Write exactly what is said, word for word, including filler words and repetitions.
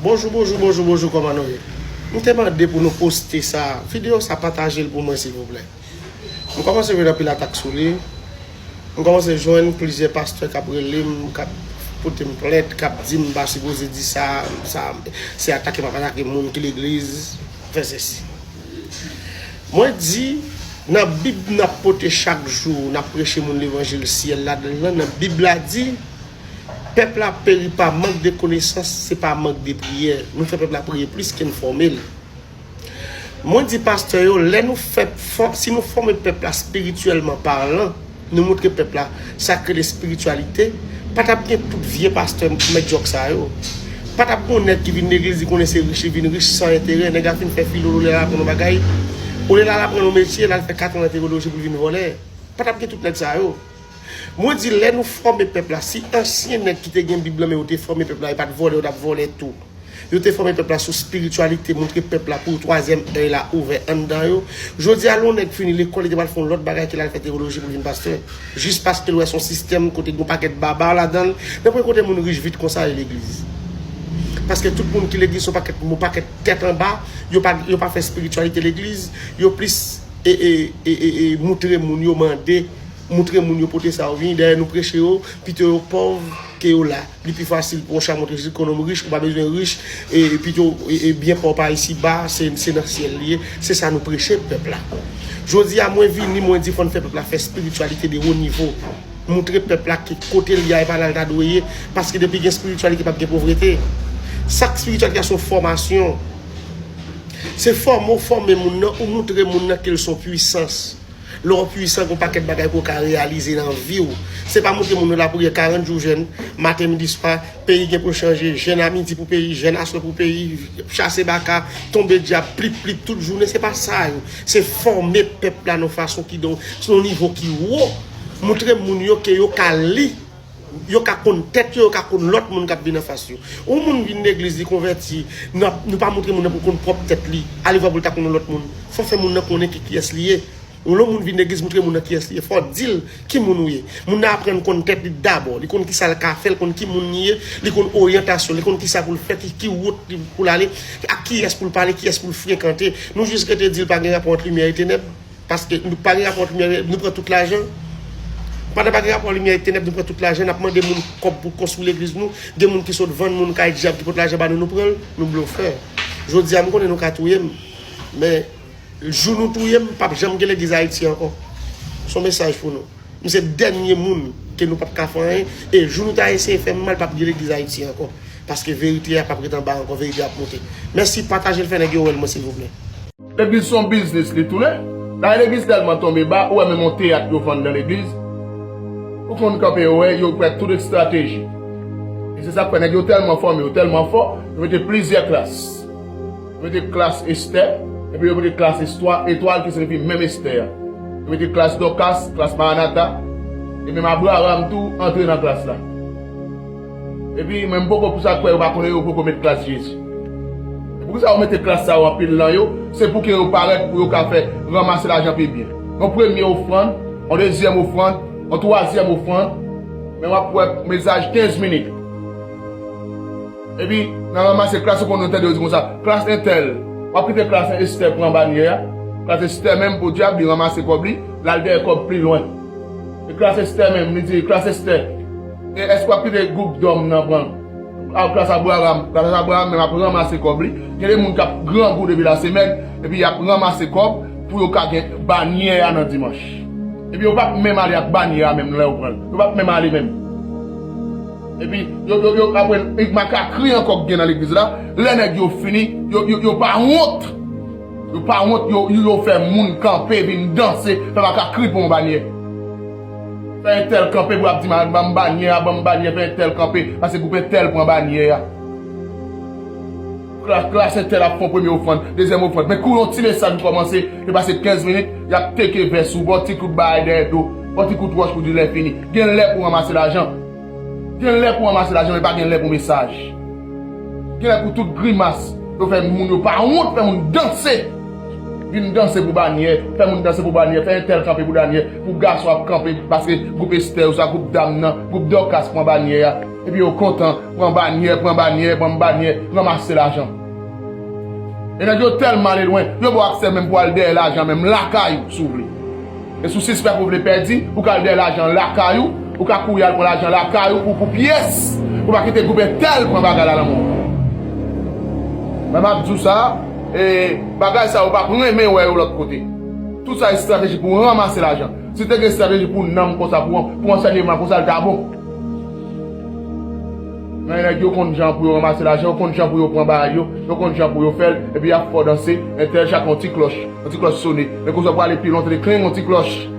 Bonjou, bonjou, bonjou, bonjou, kòman nou ye? M te mande pou nou poste sa, videyo sa, pataje l pou mwen, silvouplè. M kòmanse jwenn anpil atak sou li. M kòmanse jwenn plizyè pastè k ap rele m, k ap pote m plent, k ap di m pa sipoze di sa, sa, se atake m ap atake moun ki legliz, fè sesi. Mwen di, nan Bib n ap pote chak jou, n ap preche moun levanjil syèl ladan l lan, nan Bib la di, pèp la peri pa mank de konesans, se pa mank de priyè. Nou fè pèp la priye plis ke n fòme l. Mwen di pastè yo, lè nou fè, fò, si nou fòme pèp la espirityèlman palan, nou montre pèp la sa k rele espirityalite, pa t ap gen tout vye pastè mèt djòk sa yo. Pa t ap gen yon nèg ki vin legliz, li konnen se rich, li vin rich san enterè. Nèg la fin fè filo, olè l al aprann yon bagay. Olè l al aprann yon metye, l al fè kat an nan teyoloji pou l vin vòlè. Pa t ap gen tout nèg sa yo. Mwen di, lè nou fòme pèp la, si ansyen nèg ki te gen Bib lan men yo te fòme pèp la, e pa t vòlè yo t ap vòlè tou. Yo te fòme pèp la sou espirityalite, montre pèp la pou twazyèm èy la ouvè anndan yo. Jodi a, lè yon nèg fini lekòl, li te pral fè yon lòt bagay ke l al fè teyoloji pou l vin pastè. Jis paske l wè se yon sistèm kote gen yon pakèt baba ladan l. Nan pwen kote moun rich vit konsa e legliz. Paske tout moun ki legliz se yon pakèt, yon pakèt tèt anba, yo pa, yo pa fè espirityalite legliz, yo plis e, e, e, e, e, moutre moun yo mande, moutre moun yo pote sa yo vini. Dayè nou preche yo, pito yo pòv ke yo la. Li pi fasil pou yon cha monte sou kò yon nonm rich, ou pa bezwen rich, e, e pito, e, e byen pa w pa isi ba, se, se nan syèl li ye. Se sa nou preche pèp la. Jodi a, mwen vini, mwen di fò n fè pèp la fè espirityalite de wo nivo. Montre pèp la ke kote l ye a, e pa la l ta dwe ye, paske depi gen espirityalite, p ap gen povrete. Sa k espirityalite a se yon fòmasyon. Se fòme w fòme moun nan, ou montre moun nan ke l se yon pwisans. Lè w pwisan, gen yon pakèt bagay ke w ka reyalize nan vi w. Se pa montre moun nan lapriyè karant jou jèn, maten, midi, swa, peyi gen pou chanje, jèn a midi pou peyi, jèn aswè pou peyi, chase baka, tonbe dyab, plip, plip, tout jounen, se pa sa yo. Se fòme pèp la nan fason ki, nan yon nivo ki wo, montre moun yo ke yo ka li, yo ka konn tèt yo, yo ka konn lòt moun k ap vin anfas yo. Yon moun vin legliz, li konvèti, n ap, nou pa montre moun nan pou l konn pwòp tèt li, alevwa pou l ta konn yon lòt moun. Fò fè moun nan konnen ki kiyès li ye. Yon lòt moun vin legliz, montre moun nan kiyès li ye. Fò w di l ki moun ou ye. Moun nan aprann konn tèt li dabò. Li konn kisa l ka fè, li konn ki moun li ye, li konn oryantasyon, li konn kisa pou l fè, ki, ki wout li pou l ale, ak kiyès pou l pale, kiyès pou l frekante. Nou jis rete di l pa gen rapò ant limyè e tenèb. Paske nou pa gen rapò ant limyè, nou pran tout lajan. Pandan pa gen rapò limyè e tenèb, nou pran tout lajan, n ap mande moun kòb pou konstwi legliz nou. Gen moun ki sot vann moun kay dyab ki pot lajan ba nou, nou pran l, nou blofè. Jodi a, m konnen nou ka touye m. Men, jou nou touye m, p ap janm gen legliz Ayiti ankò. Se yon mesaj pou nou. M se dènye moun ke nou p ap ka fè anyen. E jou nou ta eseye fè m mal, p ap gen legliz Ayiti ankò. Paske verite a p ap ret anba ankò, verite a ap monte. Mèsi, pataje l, fè nèg yo wè l, mwen, silvouplè. Legliz se yon biznis li tounen. Dayè legliz tèlman tonbe ba, ou wè menm yon teyat yo vann nan legliz. Ou konn kanpe yo wè, yo prè tout estrateji. E se sa k fè nèg yo tèlman fòme, yo tèlman fò, yo mete plizyè klas. Yo mete klas Estè, epi yo mete klas Estwa-, Etwal ki siyifi menm Estè a. Yo mete klas Dòkas, klas Maranata, e menm Abraram tou antre nan klas la. Epi mwen m poko pou sa kwè yo pa konnen yo poko met klas Jezi. E poukisa yo mete klas sa yo anpil nan yo? Se pou ke yo parèt pou yo ka fè ranmase lajan pi byen. Yon premye ofrann, yon dezyèm ofrann, yon twazyèm ofrann, men w ap wè mesaj kenz minit. Epi, nan ranmase klas, ou konn tande yo di konsa, klas entèl, w ap kite klas Estè pran banyè a. Klas Estè menm, podyab, li ranmase kòb li, l al dèyè kòb pi lwen. E klas Estè menm, li di, klas Estè, e èske w ap kite gwoup dòm nan pran l? A, klas Abraram, klas Abraram menm ap ranmase kòb li. Gen de moun k ap grangou depi lasemèn, epi y ap ranmase kòb pou yo ka gen banyè a nan dimanch. Epi yo p ap menm ale ak banyè a menm lè yo pran l. Yo p ap menm ale menm. Epi, yo, yo, yo, apre, e makakri ankò k gen nan legliz la, lè nèg yo fini, yo, yo, yo pa wont. Yo pa wont, yo, yo, yo fè moun kanpe, vin danse, fè makakri pou yon banyè. Fè entèl kanpe pou ap di, "Ban m banyè a, ban m banyè," fè entèl kanpe, paske gwoup entèl pran banyè a. Kla-, klas entèl ap fè yon premye ofrann, dezyèm ofrann. Men kou yon ti mesaj kòmanse, yo pase kenz minit, y ap teke vès ou, ba w ti kout bagay dèyè do, ba w ti kout wòch pou di lè fini. Gen lè pou ranmase lajan. Gen lè pou ranmase lajan, men pa gen lè pou mesaj. Gen lè pou tout grimas. Yo fè moun yo pa wont, fè moun danse. Vin danse pou Banyè, fè moun danse pou Banyè, fè entèl kanpe pou Banyè, pou gason ap kanpe, paske gwoup Estè yo sa, gwoup dam nan, gwoup Dòkas pran Banyè a. Epi yo kontan, pran Banyè, pran Banyè, pran Banyè, ranmase lajan. E nèg yo tèlman ale lwen, yo ba w aksè menm pou al dèyè lajan menm lakay ou, si w vle. E si w sispèk ou vle pèdi, ou ka al dèyè lajan lakay ou, ou ka kouri al pran lajan lakay ou pou, pou pyès, pou pa kite gwoup entèl pran bagay la nan men w. Men m ap di w sa, e, bagay sa yo p ap renmen wè yo lòt kote. Tout sa estrateji pou ranmase lajan. Si te gen estrateji pou nanm konsa, pou, pou ansèyman konsa, l ta bon. Men nèg yo konn jan pou yo ranmase lajan, yo konn jan pou yo pran bagay yo, yo konn jan pou yo fè l, epi y ap fè w danse, entèl chak yon ti klòch, yon ti klòch sone. Men kounye a w prale pi lwen, w tande kling, yon ti klòch.